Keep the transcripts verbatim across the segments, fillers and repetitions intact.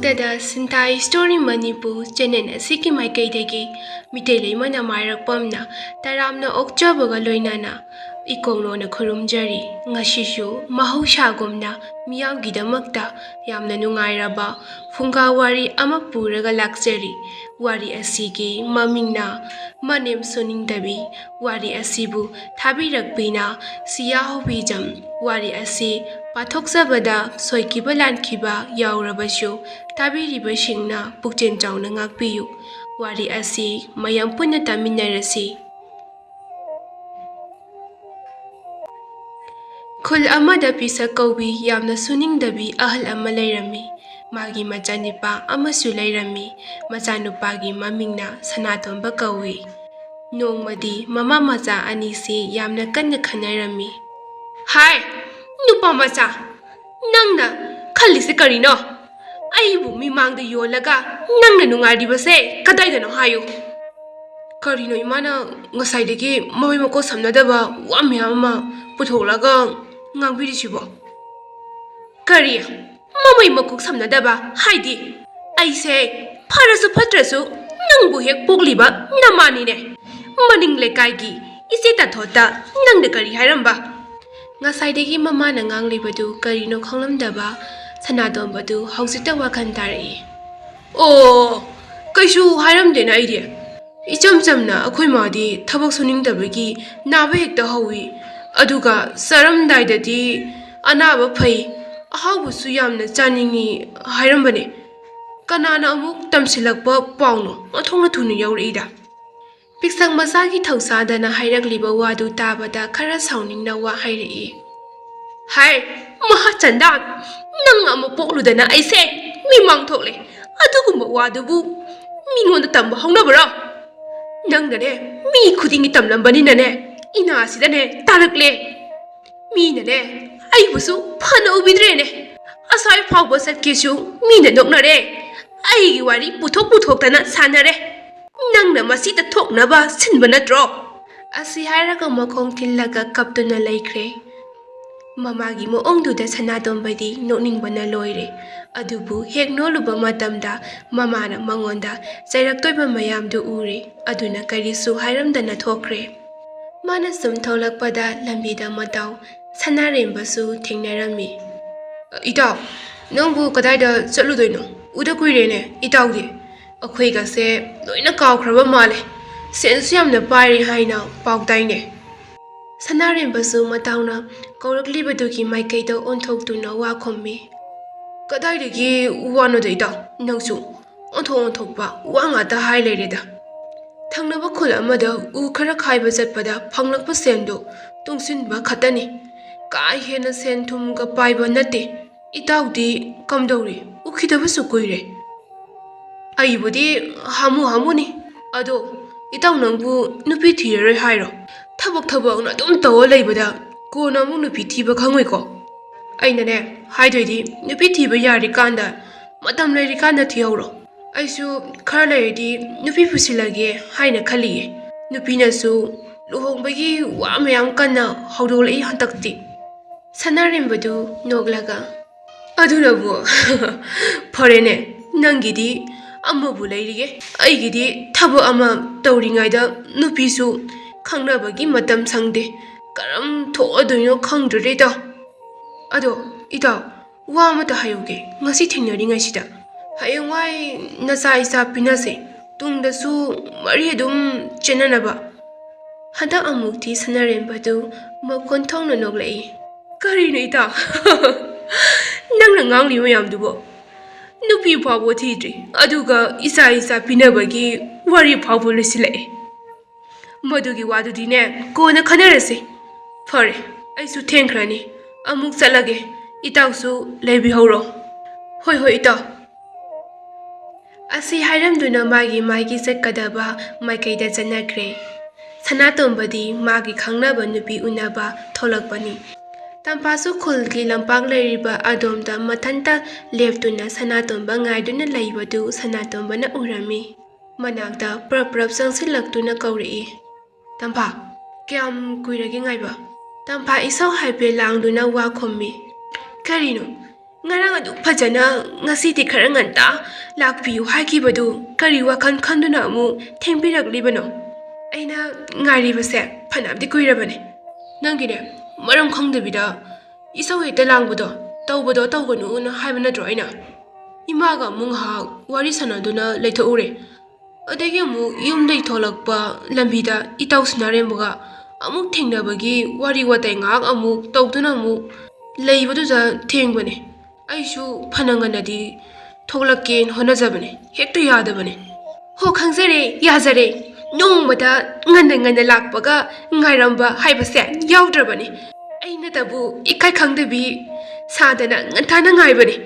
ꯇꯗ ꯁꯤꯟꯊꯥꯏ story Manipur channel ꯑꯁꯤꯒꯤ ꯃꯥꯏꯀꯩꯗꯒꯤ ꯃꯤꯇꯩ ꯂꯩꯃꯅ ꯃꯥꯏꯔꯛꯄꯝꯅ ꯇꯔꯥꯝꯅ ꯑꯣꯛꯆꯕꯒ ꯂꯣꯏꯅꯅ ꯏꯀꯣꯡꯂꯣꯅ ꯈꯨꯔꯨꯝꯖꯔꯤ꯫ ꯉꯁꯤꯁꯨ ꯃꯍꯧꯁꯥꯒꯨꯝꯅ ꯃꯤꯌꯥꯝꯒꯤꯗꯃꯛꯇ ꯌꯥꯝꯅ ꯅꯨꯡꯉꯥꯏꯔꯕ ꯐꯨꯡꯒꯥ ꯋꯥꯔꯤ ꯑꯃ ꯄꯨꯔꯒ ꯂꯥꯛꯆꯔꯤ꯫ ꯋꯥꯔꯤ ꯑꯁꯤꯒꯤ ꯃꯃꯤꯡꯅ ꯃꯅꯦꯝ ꯁꯨꯅꯤꯡꯗꯕꯤ꯫ ꯋꯥꯔꯤ ꯑꯁꯤꯕꯨ ꯊꯥꯕꯤꯔꯛꯄꯤꯅ ꯁꯤꯌꯥ ꯍꯣꯕꯤꯖꯝ꯫ ꯋꯥꯔꯤ ꯑꯁꯤ ꯄꯥꯊꯣꯛꯆꯕꯗ ꯁꯣꯏꯈꯤꯕ ꯂꯥꯟꯈꯤꯕ ꯌꯥꯎꯔꯕꯁꯨ ꯇꯥꯕꯤꯔꯤꯕꯁꯤꯡꯅ ꯄꯨꯛꯆꯦꯜ ꯆꯥꯎꯅ ꯉꯥꯛꯄꯤꯌꯨ꯫ ꯋꯥꯔꯤ ꯑꯁꯤ ꯃꯌꯥꯝ ꯄꯨꯟꯅ ꯇꯥꯃꯤꯟꯅꯔꯁꯤ꯫ ꯈꯨꯜ ꯑꯃꯗ ꯄꯤꯁꯛ ꯀꯧꯕꯤ ꯌꯥꯝꯅ ꯁꯨꯅꯤꯡꯗꯕꯤ ꯑꯍꯜ ꯑꯃ ꯂꯩꯔꯝꯃꯤ꯫ ꯃꯥꯒꯤ ꯃꯆꯥꯅꯨꯄꯥ ꯑꯃꯁꯨ ꯂꯩꯔꯝꯃꯤ꯫ ꯃꯆꯥꯅꯨꯄꯥꯒꯤ ꯃꯃꯤꯡꯅ ꯁꯅꯥꯇꯣꯟꯕ ꯀꯧꯏ꯫ ꯅꯣꯡꯃꯗꯤ ꯃꯃꯥ ꯃꯆꯥ ꯑꯅꯤꯁꯤ ꯌꯥꯝꯅ ꯀꯟꯅ ꯈꯟꯅꯔꯝꯃꯤ꯫ ꯍꯥꯏ, ꯅꯨꯄꯥ ꯃꯆꯥ, ꯅꯪꯅ ꯈꯜꯂꯤꯁꯦ ꯀꯔꯤꯅꯣ? ꯑꯩꯕꯨ ꯃꯤꯃꯥꯡꯗ ꯌꯣꯜꯂꯒ ꯅꯪꯅ ꯅꯨꯡꯉꯥꯏꯔꯤꯕꯁꯦ ꯀꯗꯥꯏꯗꯅꯣ ꯍꯥꯏꯌꯨ꯫ ꯀꯔꯤꯅꯣ ꯏꯃꯥꯅ ꯉꯁꯥꯏꯗꯒꯤ ꯃꯃꯩ ꯃꯀꯣꯛ ꯁꯝꯅꯗꯕ ꯋꯥ ꯃꯌꯥꯝ ꯑꯃ ꯄꯨꯊꯣꯛꯂꯒ ꯉꯥꯡꯕꯤꯔꯤꯁꯤꯕꯣ? ꯀꯔꯤ? ꯃꯃꯩ ꯃꯀꯣꯛ ꯁꯝꯅꯗꯕ ꯍꯥꯏꯗꯤ? ꯑꯩꯁꯦ ꯐꯔꯁꯨ ꯐꯠꯇ꯭ꯔꯁꯨ ꯅꯪꯕꯨ ꯍꯦꯛ ꯄꯣꯛꯂꯤꯕ ꯅꯃꯥꯅꯤꯅꯦ꯫ ꯃꯅꯤꯡ ꯂꯩꯀꯥꯏꯒꯤ ꯏꯆꯦ ꯇꯥꯊꯣꯠꯇ ꯅꯪꯅ ꯀꯔꯤ ꯍꯥꯏꯔꯝꯕ? ꯉꯁꯥꯏꯗꯒꯤ ꯃꯃꯥꯅ ꯉꯥꯡꯂꯤꯕꯗꯨ ꯀꯔꯤꯅꯣ ꯈꯪꯂꯝꯗꯕ ꯁꯅꯥꯇꯣꯝꯕꯗꯨ ꯍꯧꯖꯤꯛꯇ ꯋꯥꯈꯜ ꯇꯥꯔꯛꯏ꯫ ꯑꯣ, ꯀꯩꯁꯨ ꯍꯥꯏꯔꯝꯗꯦꯅ ꯑꯩꯗꯤ꯫ ꯏꯆꯝ ꯆꯝꯅ ꯑꯩꯈꯣꯏ ꯃꯥꯗꯤ ꯊꯕꯛ ꯁꯨꯅꯤꯡꯗꯕꯒꯤ ꯅꯥꯕ ꯍꯦꯛꯇ ꯍꯧꯏ꯫ ꯑꯗꯨꯒ ꯆꯥꯔꯝꯗꯥꯏꯗꯗꯤ ꯑꯅꯥꯕ ꯐꯩ, ꯑꯍꯥꯎꯕꯁꯨ ꯌꯥꯝꯅ ꯆꯥꯅꯤꯡꯏ ꯍꯥꯏꯔꯝꯕꯅꯦ꯫ ꯀꯅꯥꯅ ꯑꯃꯨꯛ ꯇꯝꯁꯤꯜꯂꯛꯄ ꯄꯥꯎꯅꯣ? ꯑꯣꯟꯊꯣꯛꯅ ꯊꯨꯅ ꯌꯧꯔꯛꯏꯗ꯫ ꯄꯤꯛꯁꯛ ꯃꯆꯥꯒꯤ ꯊꯧꯁꯥꯗꯅ ꯍꯥꯏꯔꯛꯂꯤꯕ ꯋꯥꯗꯨ ꯇꯥꯕꯗ ꯈꯔ ꯁꯥꯎꯅꯤꯡꯅ ꯋꯥ ꯍꯥꯏꯔꯛꯏ꯫ ꯍꯥꯏ, ꯃꯍꯥꯆꯟꯗꯥꯟ, ꯅꯪ ꯑꯃ ꯄꯣꯛꯂꯨꯗꯅ ꯑꯩꯁꯦ ꯃꯤꯃꯥꯡ ꯊꯣꯛꯂꯦ꯫ ꯑꯗꯨꯒꯨꯝꯕ ꯋꯥꯗꯨꯕꯨ ꯃꯤꯉꯣꯟꯗ ꯇꯝꯕ ꯍꯧꯅꯕ꯭ꯔꯣ? ꯅꯪꯅꯅꯦ, ꯃꯤ ꯈꯨꯗꯤꯡꯒꯤ ꯇꯝꯂꯝꯕꯅꯤꯅꯅꯦ, ꯏꯅꯥꯁꯤꯗꯅꯦ ꯇꯥꯔꯛꯂꯦ꯫ ꯃꯤꯅꯅꯦ, ꯑꯩꯕꯨꯁꯨ ꯐꯅ ꯎꯕꯤꯗ꯭ꯔꯦꯅꯦ꯫ ꯑꯁ꯭ꯋꯥꯏ ꯐꯥꯎꯕ ꯆꯠꯀꯦꯁꯨ ꯃꯤꯅ ꯅꯣꯛꯅꯔꯦ꯫ ꯑꯩꯒꯤ ꯋꯥꯔꯤ ꯄꯨꯊꯣꯛ ꯄꯨꯊꯣꯛꯇꯅ ꯁꯥꯟꯅꯔꯦ꯫ ꯅꯪꯅ ꯃꯁꯤꯗ ꯊꯣꯛꯅꯕ ꯁꯤꯟꯕ ꯅꯠꯇ꯭ꯔꯣ? ꯑꯁꯤ ꯍꯥꯏꯔꯒ ꯃꯈꯣꯡ ꯊꯤꯜꯂꯒ ꯀꯞꯇꯨꯅ ꯂꯩꯈ꯭ꯔꯦ꯫ ꯃꯃꯥꯒꯤ ꯃꯑꯣꯡꯗꯨꯗ ꯁꯅꯥꯇꯣꯝꯕꯗꯤ ꯅꯣꯛꯅꯤꯡꯕꯅ ꯂꯣꯏꯔꯦ꯫ ꯑꯗꯨꯕꯨ ꯍꯦꯛ ꯅꯣꯛꯂꯨꯕ ꯃꯇꯝꯗ ꯃꯃꯥꯅ ꯃꯉꯣꯟꯗ ꯆꯩꯔꯛꯇꯣꯏꯕ ꯃꯌꯥꯝꯗꯨ ꯎꯔꯦ꯫ ꯑꯗꯨꯅ ꯀꯔꯤꯁꯨ ꯍꯥꯏꯔꯝꯗꯅ ꯊꯣꯛꯈ꯭ꯔꯦ꯫ ꯃꯥꯅ ꯁꯨꯝ ꯊꯣꯛꯂꯛꯄꯗ ꯂꯝꯕꯤꯗ ꯃꯇꯥꯎ ꯁꯅꯥꯔꯦꯝꯕꯁꯨ ꯊꯦꯡꯅꯔꯝꯃꯤ꯫ "ꯏꯇꯥꯎ, ꯅꯪꯕꯨ ꯀꯗꯥꯏꯗ ꯆꯠꯂꯨꯗꯣꯏꯅꯣ? ꯎꯗ ꯀꯨꯏꯔꯦꯅꯦ ꯏꯇꯥꯎꯗꯤ꯫ ꯑꯩꯈꯣꯏꯒꯁꯦ ꯂꯣꯏꯅ ꯀꯥꯎꯈ꯭ꯔꯕ ꯃꯥꯜꯂꯦ꯫ ꯁꯦꯟꯁꯨ ꯌꯥꯝꯅ ꯄꯥꯏꯔꯦ ꯍꯥꯏꯅ ꯄꯥꯎ ꯇꯥꯏꯅꯦ꯫" ꯁꯅꯥꯔꯦꯝꯕꯁꯨ ꯃꯇꯥꯎꯅ ꯀꯧꯔꯛꯂꯤꯕꯗꯨꯒꯤ ꯃꯥꯏꯀꯩꯗ ꯑꯣꯟꯊꯣꯛꯇꯨꯅ ꯋꯥ ꯈꯨꯝꯃꯤ꯫ "ꯀꯗꯥꯏꯗꯒꯤ ꯋꯥꯅꯣꯗ ꯏꯇꯥꯎ, ꯅꯪꯁꯨ ꯑꯣꯟꯊꯣꯛ ꯑꯣꯟꯊꯣꯛꯄ ꯋꯥ ꯉꯥꯛꯇ ꯍꯥꯏ ꯂꯩꯔꯦꯗ꯫ ꯊꯪꯅꯕ ꯈꯨꯜ ꯑꯃꯗ ꯎ ꯈꯔ ꯈꯥꯏꯕ ꯆꯠꯄꯗ ꯐꯪꯂꯛꯄ ꯁꯦꯟꯗꯣ ꯇꯨꯡꯁꯤꯟꯕ ꯈꯛꯇꯅꯤ꯫ ꯀꯥ ꯍꯦꯟꯅ ꯁꯦꯟ ꯊꯨꯝꯒ ꯄꯥꯏꯕ ꯅꯠꯇꯦ꯫ ꯏꯇꯥꯎꯗꯤ ꯀꯝꯗꯧꯔꯤ? ꯎꯈꯤꯗꯕꯁꯨ ꯀꯨꯏꯔꯦ꯫" "ꯑꯩꯕꯨꯗꯤ ꯍꯥꯃꯨ ꯍꯥꯃꯨꯅꯤ꯫ ꯑꯗꯣ ꯏꯇꯥꯎ ꯅꯪꯕꯨ ꯅꯨꯄꯤ ꯊꯤꯔꯔꯣꯏ ꯍꯥꯏꯔꯣ? ꯊꯕꯛ ꯊꯕꯛꯅ ꯑꯗꯨꯝ ꯇꯧꯔ ꯂꯩꯕꯗ ꯀꯣꯟꯅ ꯑꯃꯨꯛ ꯅꯨꯄꯤ ꯊꯤꯕ ꯈꯪꯉꯣꯏꯀꯣ꯫ ꯑꯩꯅꯅꯦ ꯍꯥꯏꯗꯣꯏꯗꯤ ꯅꯨꯄꯤ ꯊꯤꯕ ꯌꯥꯔꯤꯀꯥꯟꯗ, ꯃꯇꯝ ꯂꯩꯔꯤꯀꯥꯟꯗ ꯊꯤꯍꯧꯔꯣ꯫ ꯑꯩꯁꯨ ꯈꯔ ꯂꯩꯔꯗꯤ ꯅꯨꯄꯤ ꯄꯨꯁꯤꯜꯂꯒꯦ ꯍꯥꯏꯅ ꯈꯜꯂꯤꯌꯦ꯫ ꯅꯨꯄꯤꯅꯁꯨ ꯂꯨꯍꯣꯡꯕꯒꯤ ꯋꯥ ꯃꯌꯥꯝ ꯀꯟꯅ ꯍꯧꯗꯣꯛꯂꯛꯏ ꯍꯟꯗꯛꯇꯤ꯫" ꯁꯅꯥꯔꯦꯝꯕꯗꯨ ꯅꯣꯛꯂꯒ, "ꯑꯗꯨꯅꯕꯨ ꯐꯔꯦꯅꯦ, ꯅꯪꯒꯤꯗꯤ ꯑꯃꯕꯨ ꯂꯩꯔꯤꯌꯦ꯫ ꯑꯩꯒꯤꯗꯤ ꯊꯕꯛ ꯑꯃ ꯇꯧꯔꯤꯉꯩꯗ ꯅꯨꯄꯤꯁꯨ ꯈꯪꯅꯕꯒꯤ ꯃꯇꯝ ꯁꯪꯗꯦ꯫ ꯀꯔꯝ ꯊꯣꯛꯑꯗꯣꯏꯅꯣ ꯈꯪꯗ꯭ꯔꯦꯗ ꯏꯇꯥꯎ꯫ ꯑꯗꯣ ꯏꯇꯥꯎ, ꯋꯥ ꯑꯃꯇ ꯍꯥꯏꯍꯧꯒꯦ, ꯉꯁꯤ ꯊꯦꯡꯅꯔꯤꯉꯩꯁꯤꯗ꯫ ꯍꯌꯦꯡꯋꯥꯏ ꯅꯆꯥ ꯏꯆꯥ ꯄꯤꯅꯁꯦ, ꯇꯨꯡꯗꯁꯨ ꯃꯔꯤ ꯑꯗꯨꯝ ꯆꯦꯟꯅꯅꯕ꯫" ꯍꯟꯗꯛ ꯑꯃꯨꯛꯇꯤ ꯁꯅꯥꯔꯦꯝꯕꯗꯨ ꯃꯈꯣꯟ ꯊꯣꯛꯅ ꯅꯣꯛꯂꯛꯏ꯫ "ꯀꯔꯤꯅꯣ ꯏꯇꯥ? ꯅꯪꯅ ꯉꯥꯡꯂꯤꯕ ꯃꯌꯥꯝꯗꯨꯕꯣ? ꯅꯨꯄꯤ ꯐꯥꯎꯕ ꯊꯤꯗ꯭ꯔꯤ, ꯑꯗꯨꯒ ꯏꯆꯥ ꯏꯆꯥ ꯄꯤꯅꯕꯒꯤ ꯋꯥꯔꯤ ꯐꯥꯎꯕ ꯂꯣꯏꯁꯤꯜꯂꯛꯑꯦ꯫ ꯃꯗꯨꯒꯤ ꯋꯥꯗꯨꯗꯤꯅꯦ, ꯀꯣꯟꯅ ꯈꯟꯅꯔꯁꯤ꯫ ꯐꯔꯦ, ꯑꯩꯁꯨ ꯊꯦꯡꯈ꯭ꯔꯅꯤ, ꯑꯃꯨꯛ ꯆꯠꯂꯒꯦ꯫ ꯏꯇꯥꯎꯁꯨ ꯂꯩꯕꯤꯍꯧꯔꯣ꯫" "ꯍꯣꯏ, ꯍꯣꯏ, ꯏꯇꯥꯎ꯫" ꯑꯁꯤ ꯍꯥꯏꯔꯝꯗꯨꯅ ꯃꯥꯒꯤ ꯃꯥꯒꯤ ꯆꯠꯀꯗꯕ ꯃꯥꯏꯀꯩꯗ ꯆꯠꯅꯈ꯭ꯔꯦ꯫ ꯁꯅꯥꯇꯣꯝꯕꯗꯤ ꯃꯥꯒꯤ ꯈꯪꯅꯕ ꯅꯨꯄꯤ ꯎꯅꯕ ꯊꯣꯛꯂꯛꯄꯅꯤ꯫ ꯇꯝꯐꯥꯁꯨ ꯈꯨꯜꯒꯤ ꯂꯝꯄꯥꯛ ꯂꯩꯔꯤꯕ ꯑꯗꯣꯝꯗ ꯃꯊꯟꯇ ꯂꯦꯞꯇꯨꯅ ꯁꯅꯥꯇꯣꯝꯕ ꯉꯥꯏꯗꯨꯅ ꯂꯩꯕꯗꯨ ꯁꯅꯥꯇꯣꯝꯕꯅ ꯎꯔꯝꯃꯤ꯫ ꯃꯅꯥꯛꯇ ꯄ꯭ꯔꯞ ꯄ꯭ꯔꯞ ꯆꯪꯁꯤꯜꯂꯛꯇꯨꯅ ꯀꯧꯔꯛꯏ, "ꯇꯝꯐꯥ, ꯀꯌꯥꯝ ꯀꯨꯏꯔꯒꯦ ꯉꯥꯏꯕ?" ꯇꯝꯐꯥ ꯏꯁꯧ ꯍꯥꯏꯐꯦꯠ ꯂꯥꯡꯗꯨꯅ ꯋꯥ ꯈꯨꯝꯃꯤ꯫ "ꯀꯔꯤꯅꯣ? ꯉꯔꯥꯡ ꯑꯗꯨꯛ ꯐꯖꯅ ꯉꯁꯤꯗꯤ ꯈꯔ ꯉꯟꯇꯥ ꯂꯥꯛꯄꯤꯌꯨ ꯍꯥꯏꯈꯤꯕꯗꯨ ꯀꯔꯤ ꯋꯥꯈꯜ ꯈꯟꯗꯨꯅ ꯑꯃꯨꯛ ꯊꯦꯡꯕꯤꯔꯛꯂꯤꯕꯅꯣ? ꯑꯩꯅ ꯉꯥꯏꯔꯤꯕꯁꯦ ꯐꯅꯌꯥꯝꯗꯤ ꯀꯨꯏꯔꯕꯅꯤ꯫ ꯅꯪꯒꯤꯅꯦ, ꯃꯔꯝ ꯈꯪꯗꯕꯤꯗ ꯏꯁꯧ ꯍꯦꯛꯇ ꯂꯥꯡꯕꯗꯣ, ꯇꯧꯕꯗꯣ ꯇꯧꯒꯅꯨꯅ ꯍꯥꯏꯕ ꯅꯠꯇ꯭ꯔꯣ ꯑꯩꯅ?" ꯏꯃꯥꯒ ꯑꯃꯨꯛ ꯉꯥꯏꯍꯥꯛ ꯋꯥꯔꯤ ꯁꯥꯟꯅꯗꯨꯅ ꯂꯩꯊꯣꯛꯎꯔꯦ꯫ ꯑꯗꯒꯤ ꯑꯃꯨꯛ ꯌꯨꯝꯗꯒꯤ ꯊꯣꯛꯂꯛꯄ ꯂꯝꯕꯤꯗ ꯏꯇꯥꯎ ꯁꯅꯥꯔꯦꯝꯕꯒ ꯑꯃꯨꯛ ꯊꯦꯡꯅꯕꯒꯤ ꯋꯥꯔꯤ ꯋꯥꯇꯥꯏ ꯉꯥꯏꯍꯥꯛ ꯑꯃꯨꯛ ꯇꯧꯗꯨꯅ ꯑꯃꯨꯛ ꯂꯩꯕꯗꯨꯗ ꯊꯦꯡꯕꯅꯦ꯫ ꯑꯩꯁꯨ ꯐꯅ ꯉꯟꯅꯗꯤ ꯊꯣꯛꯂꯛꯀꯦꯅ ꯍꯣꯠꯅꯖꯕꯅꯦ, ꯍꯦꯛꯇ ꯌꯥꯗꯕꯅꯦ꯫ "ꯍꯣ, ꯈꯪꯖꯔꯦ, ꯌꯥꯖꯔꯦ꯫ ꯅꯣꯡꯃꯗ ꯉꯟꯅ ꯉꯟꯅ ꯂꯥꯛꯄꯒ ꯉꯥꯏꯔꯝꯕ ꯍꯥꯏꯕꯁꯦ ꯌꯥꯎꯗ꯭ꯔꯕꯅꯤ꯫ ꯑꯩꯅꯇꯕꯨ ꯏꯀꯥꯏ ꯈꯪꯗꯕꯤ ꯁꯥꯗꯅ ꯉꯟꯇꯥꯅ ꯉꯥꯏꯕꯅꯤ꯫"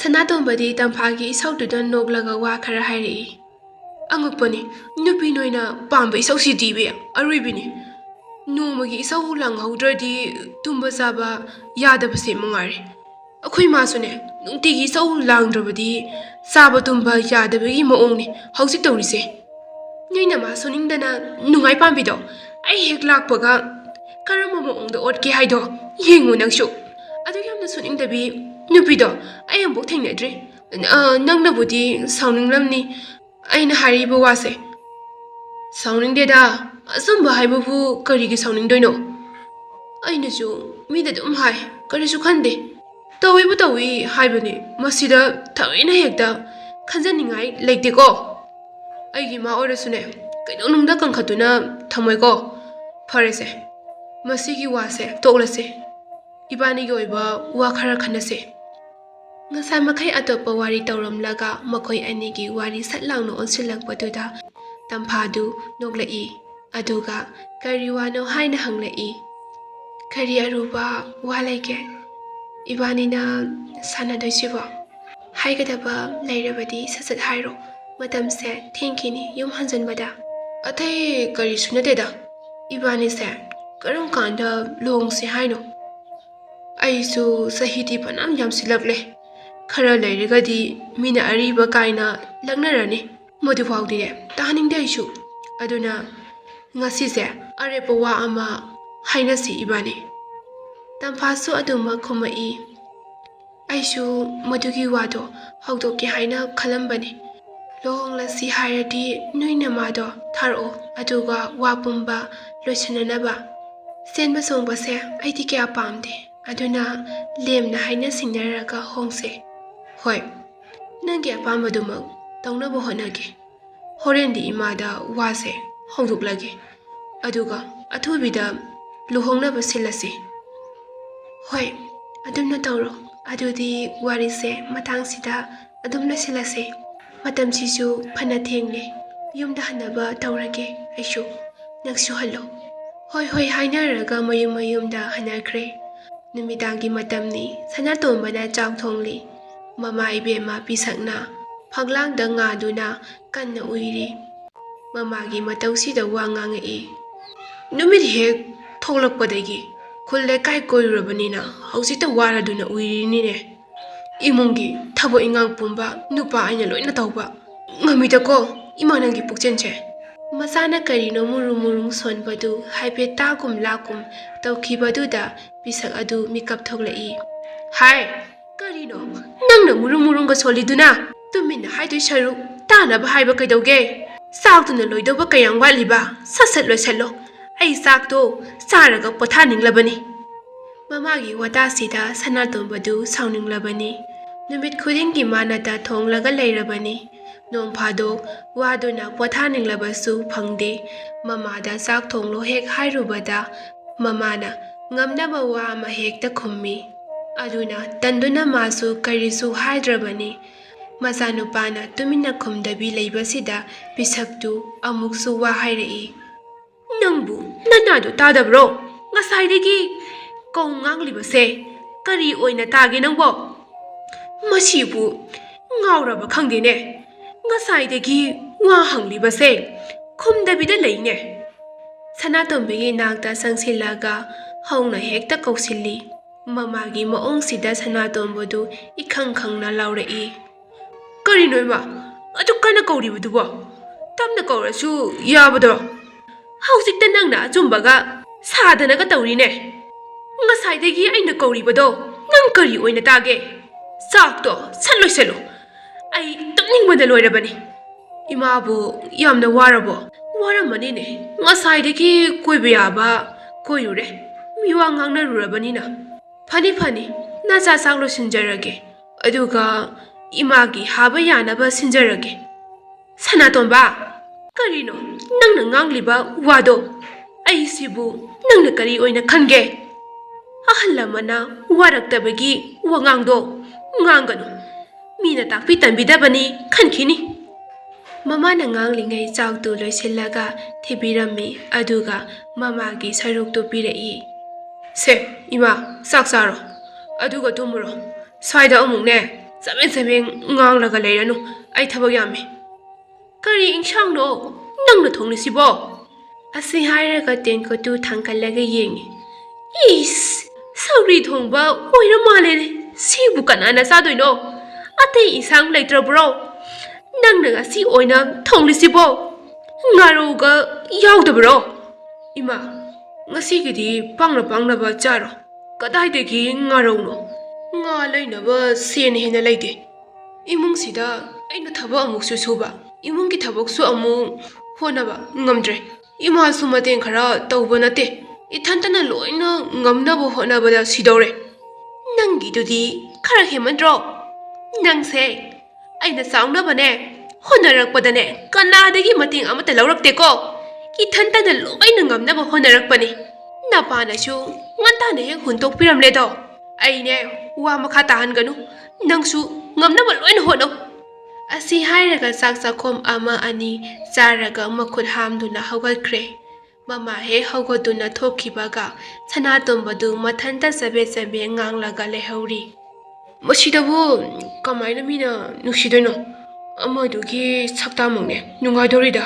ꯁꯅꯥꯇꯣꯝꯕꯗꯤ ꯇꯝꯐꯥꯒꯤ ꯏꯁꯧꯗꯨꯗ ꯅꯣꯛꯂꯒ ꯋꯥ ꯈꯔ ꯍꯥꯏꯔꯛꯏ꯫ "ꯑꯉꯛꯄꯅꯤ, ꯅꯨꯄꯤ ꯅꯣꯏꯅ ꯄꯥꯝꯕ ꯏꯁꯧꯁꯤꯗꯤꯕꯤ ꯑꯔꯣꯏꯕꯤꯅꯤ꯫ ꯅꯣꯡꯃꯒꯤ ꯏꯁꯧ ꯂꯥꯡꯍꯧꯗ꯭ꯔꯗꯤ ꯇꯨꯝꯕ ꯆꯥꯕ ꯌꯥꯗꯕꯁꯦ ꯃꯉꯥꯏꯔꯦ꯫ ꯑꯩꯈꯣꯏ ꯃꯥꯁꯨꯅꯦ, ꯅꯨꯡꯇꯤꯒꯤ ꯏꯁꯧ ꯂꯥꯡꯗ꯭ꯔꯕꯗꯤ ꯆꯥꯕ ꯇꯨꯝꯕ ꯌꯥꯗꯕꯒꯤ ꯃꯑꯣꯡꯅꯤ ꯍꯧꯖꯤꯛ ꯇꯧꯔꯤꯁꯦ꯫ ꯅꯣꯏ ꯅꯃꯥ ꯁꯣꯅꯤꯡꯗꯅ ꯅꯨꯡꯉꯥꯏ ꯄꯥꯝꯕꯤꯗꯣ ꯑꯩ ꯍꯦꯛ ꯂꯥꯛꯄꯒ ꯀꯔꯝꯕ ꯃꯑꯣꯡꯗ ꯑꯣꯠꯀꯦ ꯍꯥꯏꯗꯣ ꯌꯦꯡꯉꯨ ꯅꯪꯁꯨ꯫ ꯑꯗꯨ ꯌꯥꯝꯅ ꯁꯣꯅꯤꯡꯗꯕꯤ ꯅꯨꯄꯤꯗꯣ ꯑꯩ ꯑꯃꯨꯛ ꯊꯦꯡꯅꯗ꯭ꯔꯤ꯫ ꯑ, ꯅꯪꯅꯕꯨꯗꯤ ꯁꯥꯎꯅꯤꯡꯂꯝꯅꯤ ꯑꯩꯅ ꯍꯥꯏꯔꯤꯕ ꯋꯥꯁꯦ꯫" "ꯁꯥꯎꯅꯤꯡꯗꯦꯗ, ꯑꯆꯨꯝꯕ ꯍꯥꯏꯕꯕꯨ ꯀꯔꯤꯒꯤ ꯁꯥꯎꯅꯤꯡꯗꯣꯏꯅꯣ? ꯑꯩꯅꯁꯨ ꯃꯤꯗ ꯑꯗꯨꯝ ꯍꯥꯏ, ꯀꯔꯤꯁꯨ ꯈꯟꯗꯦ꯫ ꯇꯧꯏꯕꯨ ꯇꯧꯏ ꯍꯥꯏꯕꯅꯤ, ꯃꯁꯤꯗ ꯊꯑꯣꯏꯅ ꯍꯦꯛꯇ ꯈꯟꯖꯅꯤꯡꯉꯥꯏ ꯂꯩꯇꯦꯀꯣ꯫ ꯑꯩꯒꯤ ꯏꯃꯥ ꯑꯣꯏꯔꯁꯨꯅꯦ, ꯀꯩꯗꯧꯅꯨꯡꯗ ꯀꯟꯈꯠꯇꯨꯅ ꯊꯝꯃꯣꯏꯀꯣ꯫ ꯐꯔꯦꯁꯦ, ꯃꯁꯤꯒꯤ ꯋꯥꯁꯦ ꯇꯣꯛꯂꯁꯦ꯫ ꯏꯕꯥꯅꯤꯒꯤ ꯑꯣꯏꯕ ꯋꯥ ꯈꯔ ꯈꯟꯅꯁꯦ꯫" ꯉꯁꯥꯏ ꯃꯈꯩ ꯑꯇꯣꯞꯄ ꯋꯥꯔꯤ ꯇꯧꯔꯝꯂꯒ ꯃꯈꯣꯏ ꯑꯅꯤꯒꯤ ꯋꯥꯔꯤ ꯁꯠ ꯂꯥꯎꯅ ꯑꯣꯟꯁꯤꯜꯂꯛꯄꯗꯨꯗ ꯇꯝꯐꯥꯗꯨ ꯅꯣꯛꯂꯛꯏ꯫ ꯑꯗꯨꯒ ꯀꯔꯤ ꯋꯥꯅꯣ ꯍꯥꯏꯅ ꯍꯪꯂꯛꯏ꯫ "ꯀꯔꯤ ꯑꯔꯨꯕ ꯋꯥ ꯂꯩꯒꯦ ꯏꯕꯥꯅꯤꯅ ꯁꯥꯟꯅꯗꯣꯏꯁꯤꯕꯣ? ꯍꯥꯏꯒꯗꯕ ꯂꯩꯔꯕꯗꯤ ꯁꯠ ꯁꯠ ꯍꯥꯏꯔꯣ꯫ ꯃꯇꯝꯁꯦ ꯊꯦꯡꯈꯤꯅꯤ ꯌꯨꯝ ꯍꯟꯖꯟꯕꯗ꯫" "ꯑꯇꯩ ꯀꯔꯤꯁꯨ ꯅꯠꯇꯦꯗ꯫ ꯏꯕꯥꯅꯤꯁꯦ ꯀꯔꯝ ꯀꯥꯟꯗ ꯂꯨꯍꯣꯡꯁꯦ ꯍꯥꯏꯅꯣ? ꯑꯩꯁꯨ ꯆꯍꯤꯗꯤ ꯐꯅꯌꯥꯝ ꯌꯥꯝꯁꯤꯜꯂꯛꯂꯦ꯫ ꯈꯔ ꯂꯩꯔꯒꯗꯤ ꯃꯤꯅ ꯑꯔꯤꯕ ꯀꯥꯏꯅ ꯂꯛꯅꯔꯅꯤ꯫ ꯃꯗꯨꯐꯥꯎꯗꯤꯅꯦ ꯇꯥꯍꯟꯅꯤꯡꯗꯦ ꯑꯩꯁꯨ꯫ ꯑꯗꯨꯅ ꯉꯁꯤꯁꯦ ꯑꯔꯦꯞꯄ ꯋꯥ ꯑꯃ ꯍꯥꯏꯅꯁꯤ ꯏꯕꯥꯅꯤ꯫ ꯇꯝꯐꯥꯁꯨ ꯑꯗꯨꯃꯛ ꯈꯨꯝꯃꯛꯏ꯫ ꯑꯩꯁꯨ ꯃꯗꯨꯒꯤ ꯋꯥꯗꯣ ꯍꯧꯗꯣꯛꯀꯦ ꯍꯥꯏꯅ ꯈꯜꯂꯝꯕꯅꯤ꯫ ꯂꯨꯍꯣꯡꯂꯁꯤ ꯍꯥꯏꯔꯗꯤ ꯅꯣꯏ ꯅꯃꯥꯗꯣ ꯊꯥꯔꯛꯑꯣ, ꯑꯗꯨꯒ ꯋꯥ ꯄꯨꯝꯕ ꯂꯣꯏꯁꯤꯟꯅꯅꯕ꯫ ꯆꯦꯟꯕ ꯆꯣꯡꯕꯁꯦ ꯑꯩꯗꯤ ꯀꯌꯥ ꯄꯥꯝꯗꯦ, ꯑꯗꯨꯅ ꯂꯦꯝꯅ ꯍꯥꯏꯅ ꯁꯤꯡꯅꯔꯒ ꯍꯣꯡꯁꯦ꯫ ꯍꯣꯏ, ꯅꯪꯒꯤ ꯑꯄꯥꯝꯕꯗꯨꯃꯛ ꯇꯧꯅꯕ ꯍꯣꯠꯅꯒꯦ꯫ ꯍꯣꯔꯦꯟꯗꯤ ꯏꯃꯥꯗ ꯋꯥꯁꯦ ꯍꯧꯗꯣꯛꯂꯒꯦ, ꯑꯗꯨꯒ ꯑꯊꯨꯕꯤꯗ ꯂꯨꯍꯣꯡꯅꯕ ꯁꯤꯜꯂꯁꯤ꯫ ꯍꯣꯏ, ꯑꯗꯨꯝꯅ ꯇꯧꯔꯣ꯫ ꯑꯗꯨꯗꯤ ꯋꯥꯔꯤꯁꯦ ꯃꯇꯥꯡꯁꯤꯗ ꯑꯗꯨꯝ ꯂꯣꯏꯁꯤꯜꯂꯁꯦ꯫ ꯃꯇꯝꯁꯤꯁꯨ ꯐꯅ ꯊꯦꯡꯂꯦ, ꯌꯨꯝꯗ ꯍꯟꯅꯕ ꯇꯧꯔꯒꯦ ꯑꯩꯁꯨ꯫ ꯅꯪꯁꯨ ꯍꯜꯂꯣ꯫ ꯍꯣꯏ ꯍꯣꯏ ꯍꯥꯏꯅꯔꯒ ꯃꯌꯨꯝ ꯃꯌꯨꯝꯗ ꯍꯟꯅꯈ꯭ꯔꯦ꯫ ꯅꯨꯃꯤꯗꯥꯡꯒꯤ ꯃꯇꯝꯅꯤ꯫ ꯁꯅꯥꯇꯣꯝꯕꯅ ꯆꯥꯛ ꯊꯣꯡꯂꯤ꯫ ꯃꯃꯥ ꯏꯕꯦꯝꯃ ꯄꯤꯁꯛꯅ ꯐꯛꯂꯥꯡꯗ ꯉꯥꯗꯨꯅ ꯀꯟꯅ ꯎꯏꯔꯤ꯫ ꯃꯃꯥꯒꯤ ꯃꯇꯧꯁꯤꯗ ꯋꯥ ꯉꯥꯡꯉꯛꯏ꯫ ꯅꯨꯃꯤꯠ ꯍꯦꯛ ꯊꯣꯛꯂꯛꯄꯗꯒꯤ ꯈꯨꯜ ꯂꯩꯀꯥꯏ ꯀꯣꯏꯔꯨꯔꯕꯅꯤꯅ ꯍꯧꯖꯤꯛꯇ ꯋꯥꯔꯗꯨꯅ ꯎꯏꯔꯤꯅꯤꯅꯦ꯫ ꯏꯃꯨꯡꯒꯤ ꯊꯕꯛ ꯏꯟꯈꯥꯡ ꯄꯨꯝꯕ ꯅꯨꯄꯥ ꯑꯩꯅ ꯂꯣꯏꯅ ꯇꯧꯕ꯫ ꯉꯝꯃꯤꯗꯀꯣ ꯏꯃꯥ ꯅꯪꯒꯤ ꯄꯨꯛꯆꯦꯜꯁꯦ꯫ ꯃꯆꯥꯅ ꯀꯔꯤꯅꯣ ꯃꯨꯔꯨꯝ ꯃꯨꯔꯨꯝ ꯁꯣꯟꯕꯗꯨ ꯍꯥꯏꯐꯦꯠ ꯇꯥꯒꯨꯝ ꯂꯥꯛꯀꯨꯝ ꯇꯧꯈꯤꯕꯗꯨꯗ ꯄꯤꯁꯛ ꯑꯗꯨ ꯃꯤꯀꯞ ꯊꯣꯛꯂꯛꯏ꯫ ꯍꯥꯏ, ꯀꯔꯤꯅꯣ ꯅꯪꯅ ꯃꯨꯔꯨꯝ ꯃꯨꯔꯨꯝꯒ ꯁꯣꯜꯂꯤꯗꯨꯅ? ꯇꯨꯃꯤꯟꯅ ꯍꯥꯏꯗꯣꯏ ꯁꯔꯨꯛ ꯇꯥꯅꯕ ꯍꯥꯏꯕ ꯀꯩꯗꯧꯒꯦ? ꯆꯥꯛꯇꯨꯅ ꯂꯣꯏꯗꯧꯕ ꯀꯌꯥꯝ ꯋꯥꯠꯂꯤꯕ? ꯁꯠ ꯁꯠ ꯂꯣꯏꯁꯜꯂꯣ꯫ ꯑꯩ ꯆꯥꯛꯇꯣ ꯆꯥꯔꯒ ꯄꯣꯊꯥꯅꯤꯡꯂꯕꯅꯤ꯫ ꯃꯃꯥꯒꯤ ꯋꯥꯇꯥꯁꯤꯗ ꯁꯅꯥꯇꯣꯝꯕꯗꯨ ꯁꯥꯎꯅꯤꯡꯂꯕꯅꯤ꯫ ꯅꯨꯃꯤꯠ ꯈꯨꯗꯤꯡꯒꯤ ꯃꯥꯅꯇ ꯊꯣꯡꯂꯒ ꯂꯩꯔꯕꯅꯤ꯫ ꯅꯣꯡ ꯐꯥꯗꯣꯛ ꯋꯥꯗꯨꯅ ꯄꯣꯊꯥꯅꯤꯡꯂꯕꯁꯨ ꯐꯪꯗꯦ꯫ ꯃꯃꯥꯗ ꯆꯥꯛ ꯊꯣꯡꯂꯣ ꯍꯦꯛ ꯍꯥꯏꯔꯨꯕꯗ ꯃꯃꯥꯅ ꯉꯝꯅꯕ ꯋꯥ ꯑꯃ ꯍꯦꯛꯇ ꯈꯨꯝꯃꯤ꯫ ꯑꯗꯨꯅ ꯇꯟꯗꯨꯅ ꯃꯥꯁꯨ ꯀꯔꯤꯁꯨ ꯍꯥꯏꯗ꯭ꯔꯕꯅꯤ꯫ ꯃꯆꯥꯅꯨꯄꯥꯅ ꯇꯨꯃꯤꯟꯅ ꯈꯨꯝꯗꯕꯤ ꯂꯩꯕꯁꯤꯗ ꯄꯤꯁꯛꯇꯨ ꯑꯃꯨꯛꯁꯨ ꯋꯥ ꯍꯥꯏꯔꯛꯏ꯫ ꯅꯪꯕꯨ ꯅꯅꯥꯗꯣ ꯇꯥꯗꯕ꯭ꯔꯣ? ꯉꯁꯥꯏꯗꯒꯤ ꯀꯧ ꯉꯥꯡꯂꯤꯕꯁꯦ ꯀꯔꯤ ꯑꯣꯏꯅ ꯇꯥꯒꯦ ꯅꯪꯕꯣ? ꯃꯁꯤꯕꯨ ꯉꯥꯎꯔꯕ ꯈꯪꯗꯦꯅꯦ꯫ ꯉꯁꯥꯏꯗꯒꯤ ꯋꯥ ꯍꯪꯂꯤꯕꯁꯦ ꯈꯨꯝꯗꯕꯤꯗ ꯂꯩꯅꯦ꯫ ꯁꯅꯥꯇꯣꯝꯕꯤꯒꯤ ꯅꯥꯛꯇ ꯆꯪꯁꯤꯜꯂꯒ ꯍꯧꯅ ꯍꯦꯛꯇ ꯀꯧꯁꯤꯜꯂꯤ꯫ ꯃꯃꯥꯒꯤ ꯃꯑꯣꯡꯁꯤꯗ ꯁꯅꯥꯇꯣꯝꯕꯗꯨ ꯏꯈꯪ ꯈꯪꯅ ꯂꯥꯎꯔꯛꯏ꯫ ꯀꯔꯤꯅꯣ ꯏꯃꯥ? ꯑꯗꯨꯛ ꯀꯟꯅ ꯀꯧꯔꯤꯕꯗꯨꯕꯣ? ꯇꯞꯅ ꯀꯧꯔꯁꯨ ꯌꯥꯕꯗꯣ? ꯍꯧꯖꯤꯛꯇ ꯅꯪꯅ ꯑꯆꯨꯝꯕꯒ ꯁꯥꯗꯅꯒ ꯇꯧꯔꯤꯅꯦ꯫ ꯉꯁꯥꯏꯗꯒꯤ ꯑꯩꯅ ꯀꯧꯔꯤꯕꯗꯣ ꯅꯪ ꯀꯔꯤ ꯑꯣꯏꯅ ꯇꯥꯒꯦ? ꯆꯥꯛꯇꯣ ꯁꯠ ꯂꯣꯏꯁꯜꯂꯨ꯫ ꯑꯩ ꯇꯨꯝꯅꯤꯡꯕꯅ ꯂꯣꯏꯔꯕꯅꯤ꯫ ꯏꯃꯥꯕꯨ ꯌꯥꯝꯅ ꯋꯥꯔꯕꯣ? ꯋꯥꯔꯝꯃꯅꯤꯅꯦ꯫ ꯉꯁꯥꯏꯗꯒꯤ ꯀꯣꯏꯕ ꯌꯥꯕ ꯀꯣꯏꯔꯨꯔꯦ꯫ ꯃꯤꯋꯥ ꯉꯥꯡꯅꯔꯨꯔꯕꯅꯤꯅ꯫ ꯐꯅꯤ, ꯐꯅꯤ, ꯅꯆꯥ ꯆꯥꯛ ꯂꯣꯏꯁꯤꯟꯖꯔꯒꯦ, ꯑꯗꯨꯒ ꯏꯃꯥꯒꯤ ꯍꯥꯕ ꯌꯥꯅꯕ ꯁꯤꯟꯖꯔꯒꯦ꯫ ꯁꯅꯥꯇꯣꯝꯕ, ꯀꯔꯤꯅꯣ ꯅꯪꯅ ꯉꯥꯡꯂꯤꯕ ꯋꯥꯗꯣ? ꯑꯩꯁꯤꯕꯨ ꯅꯪꯅ ꯀꯔꯤ ꯑꯣꯏꯅ ꯈꯟꯒꯦ? ꯑꯍꯜ ꯂꯃꯟꯅ ꯋꯥꯔꯛꯇꯕꯒꯤ ꯋꯥꯉꯥꯡꯗꯣ ꯉꯥꯡꯒꯅꯨ꯫ ꯃꯤꯅ ꯇꯥꯛꯄꯤ ꯇꯝꯕꯤꯗꯕꯅꯤ ꯈꯟꯈꯤꯅꯤ꯫ ꯃꯃꯥꯅ ꯉꯥꯡꯂꯤꯉꯩ ꯆꯥꯛꯇꯨ ꯂꯣꯏꯁꯤꯜꯂꯒ ꯊꯤꯕꯤꯔꯝꯃꯤ, ꯑꯗꯨꯒ ꯃꯃꯥꯒꯤ ꯁꯔꯨꯛꯇꯨ ꯄꯤꯔꯛꯏ꯫ ꯁꯦ, ꯏꯃꯥ, ꯆꯥꯛ ꯆꯥꯔꯣ, ꯑꯗꯨꯒ ꯇꯨꯝꯃꯨꯔꯣ꯫ ꯁ꯭ꯋꯥꯏꯗ ꯑꯃꯨꯛꯅꯦ, ꯆꯕꯦꯡ ꯆꯕꯦꯡ ꯉꯥꯡꯂꯒ ꯂꯩꯔꯅꯨ, ꯑꯩ ꯊꯕꯛ ꯌꯥꯝꯃꯤ꯫ ꯀꯔꯤ ꯏꯟꯁꯥꯡꯅꯣ ꯅꯪꯅ ꯊꯣꯡꯂꯤꯁꯤꯕꯣ? ꯑꯁꯤ ꯍꯥꯏꯔꯒ ꯇꯦꯡꯀꯣꯠꯇꯨ ꯊꯥꯡꯒꯠꯂꯒ ꯌꯦꯡꯉꯤ꯫ ꯏꯁ, ꯁꯧꯒ꯭ꯔꯤ ꯊꯣꯡꯕ ꯑꯣꯏꯔ ꯃꯥꯜꯂꯦꯅꯦ꯫ ꯁꯤꯕꯨ ꯀꯅꯥꯅ ꯆꯥꯗꯣꯏꯅꯣ? ꯑꯇꯩ ꯏꯟꯁꯥꯡ ꯂꯩꯇ꯭ꯔꯕ꯭ꯔꯣ? ꯅꯪꯅ ꯉꯁꯤ ꯑꯣꯏꯅ ꯊꯣꯡꯂꯤꯁꯤꯕꯣ? ꯉꯥꯔꯧꯒ ꯌꯥꯎꯗꯕ꯭ꯔꯣ? ꯏꯃꯥ, ꯉꯁꯤꯒꯤꯗꯤ ꯄꯥꯡꯅ ꯄꯥꯡꯅꯕ ꯆꯥꯔꯣ꯫ ꯀꯗꯥꯏꯗꯒꯤ ꯉꯥꯔꯧꯅꯣ? ꯉꯥ ꯂꯩꯅꯕ ꯁꯦꯟ ꯍꯦꯟꯅ ꯂꯩꯇꯦ꯫ ꯏꯃꯨꯡꯁꯤꯗ ꯑꯩꯅ ꯊꯕꯛ ꯑꯃꯨꯛꯁꯨ ꯁꯨꯕ, ꯏꯃꯨꯡꯒꯤ ꯊꯕꯛꯁꯨ ꯑꯃꯨꯛ ꯍꯣꯠꯅꯕ ꯉꯝꯗ꯭ꯔꯦ꯫ ꯏꯃꯥꯁꯨ ꯃꯇꯦꯡ ꯈꯔ ꯇꯧꯕ ꯅꯠꯇꯦ, ꯏꯊꯟꯇꯅ ꯂꯣꯏꯅ ꯉꯝꯅꯕ ꯍꯣꯠꯅꯕꯗ ꯁꯤꯗꯧꯔꯦ꯫ ꯅꯪꯒꯤꯗꯨꯗꯤ ꯈꯔ ꯍꯦꯟꯃꯟꯗ꯭ꯔꯣ? ꯅꯪꯁꯦ ꯑꯩꯅ ꯆꯥꯎꯅꯕꯅꯦ ꯍꯣꯠꯅꯔꯛꯄꯗꯅꯦ ꯀꯅꯥꯗꯒꯤ ꯃꯇꯦꯡ ꯑꯃꯠꯇ ꯂꯧꯔꯛꯇꯦꯀꯣ꯫ ꯏꯊꯟꯇꯅ ꯂꯣꯏꯅ ꯉꯝꯅꯕ ꯍꯣꯠꯅꯔꯛꯄꯅꯤ꯫ ꯅꯄꯥꯅꯁꯨ ꯉꯟꯇꯥꯅ ꯍꯦꯛ ꯍꯨꯟꯗꯣꯛꯄꯤꯔꯝꯂꯦꯗꯣ꯫ ꯑꯩꯅꯦ ꯋꯥ ꯃꯈꯥ ꯇꯥꯍꯟꯒꯅꯨ꯫ ꯅꯪꯁꯨ ꯉꯝꯅꯕ ꯂꯣꯏꯅ ꯍꯣꯠꯅꯧ꯫ ꯑꯁꯤ ꯍꯥꯏꯔꯒ ꯆꯥꯛ ꯆꯥꯛꯈꯣꯝ ꯑꯃ ꯑꯅꯤ ꯆꯥꯔꯒ ꯃꯈꯨꯠ ꯍꯥꯝꯗꯨꯅ ꯍꯧꯒꯠꯈ꯭ꯔꯦ꯫ ꯃꯃꯥ ꯍꯦꯛ ꯍꯧꯒꯠꯇꯨꯅ ꯊꯣꯛꯈꯤꯕꯒ ꯁꯅꯥꯇꯣꯝꯕꯗꯨ ꯃꯊꯟꯇ ꯆꯕꯦꯠ ꯆꯕꯦꯠ ꯉꯥꯡꯂꯒ ꯂꯩꯍꯧꯔꯤ꯫ ꯃꯁꯤꯗꯕꯨ ꯀꯃꯥꯏꯅ ꯃꯤꯅ ꯅꯨꯡꯁꯤꯗꯣꯏꯅꯣ? ꯑꯃꯗꯨꯒꯤ ꯁꯛꯇꯥꯃꯛꯅꯦ ꯅꯨꯡꯉꯥꯏꯗꯧꯔꯤꯗ꯫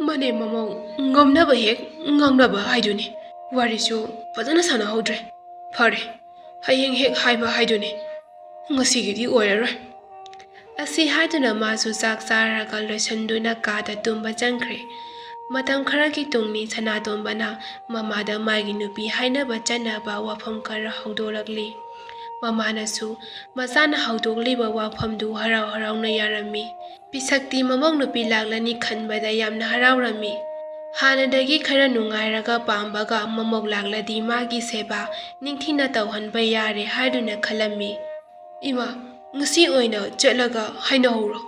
ꯃꯅꯦꯝ ꯃꯃꯧ ꯉꯝꯅꯕ ꯍꯦꯛ ꯉꯥꯡꯅꯕ ꯍꯥꯏꯗꯨꯅꯤ꯫ ꯋꯥꯔꯤꯁꯨ ꯐꯖꯅ ꯁꯥꯟꯅꯍꯧꯗ꯭ꯔꯦ꯫ ꯐꯔꯦ, ꯍꯌꯦꯡ ꯍꯦꯛ ꯍꯥꯏꯕ ꯍꯥꯏꯗꯨꯅꯤ꯫ ꯉꯁꯤꯒꯤꯗꯤ ꯑꯣꯏꯔꯔꯣꯏ꯫ ꯑꯁꯤ ꯍꯥꯏꯗꯨꯅ ꯃꯥꯁꯨ ꯆꯥꯛ ꯆꯥꯔꯒ ꯂꯣꯏꯁꯤꯟꯗꯨꯅ ꯀꯥꯗ ꯇꯨꯝꯕ ꯆꯪꯈ꯭ꯔꯦ꯫ ꯃꯇꯝ ꯈꯔꯒꯤ ꯇꯨꯡꯅꯤ ꯁꯅꯥꯇꯣꯝꯕꯅ ꯃꯃꯥꯗ ꯃꯥꯒꯤ ꯅꯨꯄꯤ ꯍꯥꯏꯅꯕ ꯆꯠꯅꯕ ꯋꯥꯐꯝ ꯈꯔ ꯍꯧꯗꯣꯔꯛꯂꯤ꯫ ꯃꯃꯥꯅꯁꯨ ꯃꯆꯥꯅ ꯍꯧꯗꯣꯛꯂꯤꯕ ꯋꯥꯐꯝꯗꯨ ꯍꯔꯥꯎ ꯍꯔꯥꯎꯅ ꯌꯥꯔꯝꯃꯤ꯫ ꯄꯤꯁꯛꯇꯤ ꯃꯃꯧ ꯅꯨꯄꯤ ꯂꯥꯛꯂꯅꯤ ꯈꯟꯕꯗ ꯌꯥꯝꯅ ꯍꯔꯥꯎꯔꯝꯃꯤ꯫ ꯍꯥꯟꯅꯗꯒꯤ ꯈꯔ ꯅꯨꯡꯉꯥꯏꯔꯒ ꯄꯥꯝꯕꯒ ꯃꯃꯧ ꯂꯥꯛꯂꯗꯤ ꯃꯥꯒꯤ ꯁꯦꯕꯥ ꯅꯤꯡꯊꯤꯅ ꯇꯧꯍꯟꯕ ꯌꯥꯔꯦ ꯍꯥꯏꯗꯨꯅ ꯈꯜꯂꯝꯃꯤ꯫ "ꯏꯃꯥ, ꯉꯁꯤ ꯑꯣꯏꯅ ꯆꯠꯂꯒ ꯍꯥꯏꯅꯍꯧꯔꯣ꯫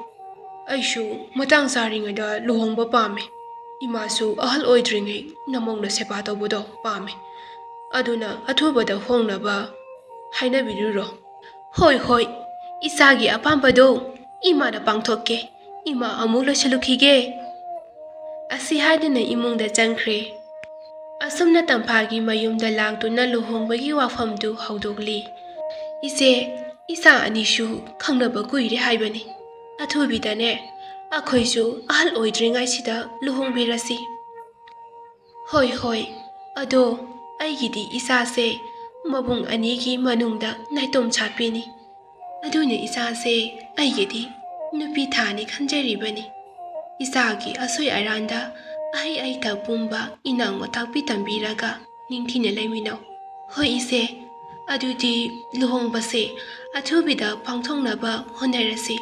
ꯑꯩꯁꯨ ꯃꯇꯥꯡ ꯆꯥꯔꯤꯉꯩꯗ ꯂꯨꯍꯣꯡꯕ ꯄꯥꯝꯃꯦ꯫ ꯏꯃꯥꯁꯨ ꯑꯍꯜ ꯑꯣꯏꯗ꯭ꯔꯤꯉꯩ ꯅꯃꯧꯅ ꯁꯦꯕꯥ ꯇꯧꯕꯗꯣ ꯄꯥꯝꯃꯦ꯫ ꯑꯗꯨꯅ ꯑꯊꯨꯕꯗ ꯍꯣꯡꯅꯕ ꯍꯥꯏꯅꯕꯤꯔꯨꯔꯣ꯫" "ꯍꯣꯏ, ꯍꯣꯏ, ꯏꯆꯥꯒꯤ ꯑꯄꯥꯝꯕꯗꯣ ꯏꯃꯥꯅ ꯄꯥꯡꯊꯣꯛꯀꯦ꯫ ꯏꯃꯥ ꯑꯃꯨꯛ ꯂꯣꯏꯁꯤꯜꯂꯨꯈꯤꯒꯦ꯫" ꯑꯁꯤ ꯍꯥꯏꯗꯨꯅ ꯏꯃꯨꯡꯗ ꯆꯪꯈ꯭ꯔꯦ꯫ ꯑꯁꯨꯝꯅ ꯇꯝꯐꯥꯒꯤ ꯃꯌꯨꯝꯗ ꯂꯥꯛꯇꯨꯅ ꯂꯨꯍꯣꯡꯕꯒꯤ ꯋꯥꯐꯝꯗꯨ ꯍꯧꯗꯣꯛꯂꯤ꯫ "ꯏꯆꯦ, ꯏꯆꯥ ꯑꯅꯤꯁꯨ ꯈꯪꯅꯕ ꯀꯨꯏꯔꯦ ꯍꯥꯏꯕꯅꯤ꯫ ꯑꯊꯨꯕꯤꯗꯅꯦ ꯑꯩꯈꯣꯏꯁꯨ ꯑꯍꯜ ꯑꯣꯏꯗ꯭ꯔꯤꯉꯩꯁꯤꯗ ꯂꯨꯍꯣꯡꯕꯤꯔꯁꯤ꯫" "ꯍꯣꯏ, ꯍꯣꯏ, ꯑꯗꯣ ꯑꯩꯒꯤꯗꯤ ꯏꯆꯥꯁꯦ ꯃꯕꯨꯡ ꯑꯅꯤꯒꯤ ꯃꯅꯨꯡꯗ ꯅꯥꯏꯇꯣꯝ ꯁꯥꯠꯄꯤꯅꯤ꯫ ꯑꯗꯨꯅ ꯏꯆꯥꯁꯦ ꯑꯩꯒꯤꯗꯤ ꯅꯨꯄꯤ ꯊꯥꯅꯤ ꯈꯟꯖꯔꯤꯕꯅꯤ꯫ ꯏꯆꯥꯒꯤ ꯑꯁꯣꯏ ꯑꯔꯥꯟꯗ ꯑꯍꯩ ꯑꯍꯩꯊꯛ ꯄꯨꯝꯕ ꯏꯅꯥꯎꯅ ꯇꯥꯛꯄꯤ ꯇꯝꯕꯤꯔꯒ ꯅꯤꯡꯊꯤꯅ ꯂꯩꯃꯤꯟꯅꯧ꯫" "ꯍꯣꯏ ꯏꯆꯦ, ꯑꯗꯨꯗꯤ ꯂꯨꯍꯣꯡꯕꯁꯦ ꯑꯊꯨꯕꯤꯗ ꯄꯥꯡꯊꯣꯛꯅꯕ ꯍꯣꯠꯅꯔꯁꯤ꯫"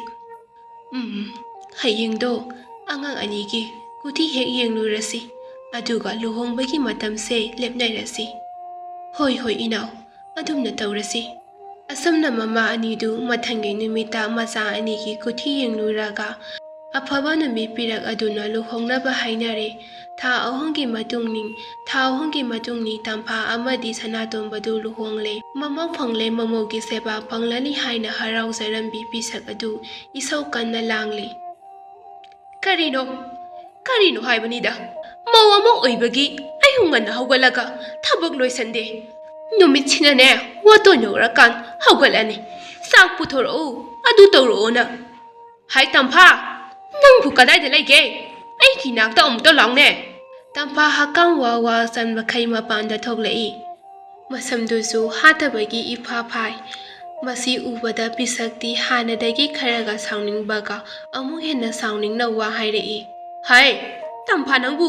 "ꯎꯝ, ꯍꯌꯦꯡꯗꯣ ꯑꯉꯥꯡ ꯑꯅꯤꯒꯤ ꯀꯨꯊꯤ ꯍꯦꯛ ꯌꯦꯡꯂꯨꯔꯁꯤ, ꯑꯗꯨꯒ ꯂꯨꯍꯣꯡꯕꯒꯤ ꯃꯇꯝꯁꯦ ꯂꯦꯞꯅꯔꯁꯤ꯫" "ꯍꯣꯏ, ꯍꯣꯏ ꯏꯅꯥꯎ, ꯑꯗꯨꯝꯅ ꯇꯧꯔꯁꯤ꯫" ꯑꯁꯨꯝꯅ ꯃꯃꯥ ꯑꯅꯤꯗꯨ ꯃꯊꯪꯒꯤ ꯅꯨꯃꯤꯠꯇ ꯃꯆꯥ ꯑꯅꯤꯒꯤ ꯀꯨꯊꯤ ꯌꯦꯡꯂꯨꯔꯒ ꯑꯐꯕ ꯅꯨꯃꯤꯠ ꯄꯤꯔꯛ ꯑꯗꯨꯅ ꯂꯨꯍꯣꯡꯅꯕ ꯍꯥꯏꯅꯔꯦ꯫ ꯊꯥ ꯑꯍꯨꯝꯒꯤ ꯃꯇꯨꯡꯅꯤ, ꯊꯥ ꯑꯍꯨꯝꯒꯤ ꯃꯇꯨꯡꯅꯤ ꯇꯝꯐꯥ ꯑꯃꯗꯤ ꯁꯅꯥꯇꯣꯝꯕꯗꯨ ꯂꯨꯍꯣꯡꯂꯦ꯫ ꯃꯃꯧ ꯐꯪꯂꯦ, ꯃꯃꯧꯒꯤ ꯁꯦꯕꯥ ꯐꯪꯂꯅꯤ ꯍꯥꯏꯅ ꯍꯔꯥꯎꯖꯔꯝꯕꯤ ꯄꯤꯁꯛ ꯑꯗꯨ ꯏꯁꯧ ꯀꯟꯅ ꯂꯥꯡꯂꯤ꯫ "ꯀꯔꯤꯅꯣ? ꯀꯔꯤꯅꯣ ꯍꯥꯏꯕꯅꯤꯗ? ꯃꯧ ꯑꯃ ꯑꯣꯏꯕꯒꯤ ꯑꯌꯨꯛ ꯉꯟꯅ ꯍꯧꯒꯠꯂꯒ ꯊꯕꯛ ꯂꯣꯏꯁꯟꯗꯦ꯫ ꯅꯨꯃꯤꯠꯁꯤꯅꯅꯦ ꯋꯥꯇꯣꯟ ꯌꯧꯔꯀꯥꯟ ꯍꯧꯒꯠꯂꯅꯤ꯫ ꯆꯥꯛ ꯄꯨꯊꯣꯔꯛꯎ, ꯑꯗꯨ ꯇꯧꯔꯛꯑꯣꯅ꯫ ꯍꯥꯏ ꯇꯝꯐꯥ, ꯅꯪꯕꯨ ꯀꯗꯥꯏꯗ ꯂꯩꯒꯦ? ꯑꯩꯒꯤ ꯅꯥꯛꯇ ꯑꯃꯨꯛꯇ ꯂꯥꯎꯅꯦ꯫" ꯇꯝꯐꯥ ꯍꯛꯀꯥꯝ ꯋꯥ ꯋꯥ ꯆꯟꯕꯈꯩ ꯃꯄꯥꯟꯗ ꯊꯣꯛꯂꯛꯏ꯫ ꯃꯁꯝꯗꯨꯁꯨ ꯍꯥꯠꯇꯕꯒꯤ ꯏꯐꯥ ꯐꯥꯏ꯫ ꯃꯁꯤ ꯎꯕꯗ ꯄꯤꯁꯛꯇꯤ ꯍꯥꯟꯅꯗꯒꯤ ꯈꯔꯒ ꯁꯥꯎꯅꯤꯡꯕꯒ ꯑꯃꯨꯛ ꯍꯦꯟꯅ ꯁꯥꯎꯅꯤꯡꯅ ꯋꯥ ꯍꯥꯏꯔꯛꯏ꯫ "ꯍꯥꯏ, "ꯇꯝꯐꯥ, ꯅꯪꯕꯨ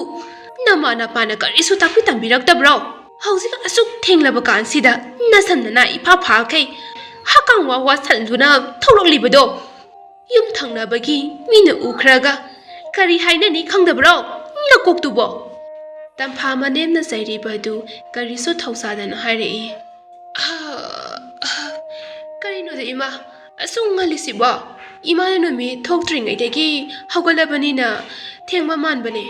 ꯅꯃꯥ ꯅꯄꯥꯅ ꯀꯔꯤꯁꯨ ꯇꯥꯛꯄꯤ ꯇꯝꯕꯤꯔꯛꯇꯕ꯭ꯔꯣ? ꯍꯧꯖꯤꯛ ꯑꯁꯨꯛ ꯊꯦꯡꯂꯕ ꯀꯥꯟꯁꯤꯗ ꯅꯁꯝ ꯅꯅꯥ ꯏꯐꯥ ꯐꯥꯈꯩ ꯍꯛꯀꯥꯡ ꯋꯥ ꯋꯥ ꯁꯟꯗꯨꯅ ꯊꯣꯛꯂꯛꯂꯤꯕꯗꯣ ꯌꯨꯝ ꯊꯪꯅꯕꯒꯤ ꯃꯤꯅ ꯎꯈ꯭ꯔꯒ ꯀꯔꯤ ꯍꯥꯏꯅꯅꯤ ꯈꯪꯗꯕ꯭ꯔꯣ ꯅꯀꯣꯛꯇꯨꯕꯣ?" ꯇꯝꯐꯥ ꯃꯅꯦꯝꯅ ꯆꯩꯔꯤꯕꯗꯨ ꯀꯔꯤꯁꯨ ꯊꯧꯁꯥꯗꯅ ꯍꯥꯏꯔꯛꯏ꯫ "ꯑꯥ, ꯑꯥ, ꯀꯔꯤꯅꯣꯗ ꯏꯃꯥ, ꯑꯁꯨꯛ ꯉꯜꯂꯤꯁꯤꯕꯣ? ꯏꯃꯥꯅ ꯅꯨꯃꯤꯠ ꯊꯣꯛꯇ꯭ꯔꯤꯉꯩꯗꯒꯤ ꯍꯧꯒꯠꯂꯕꯅꯤꯅ ꯊꯦꯡꯕ ꯃꯥꯟꯕꯅꯦ꯫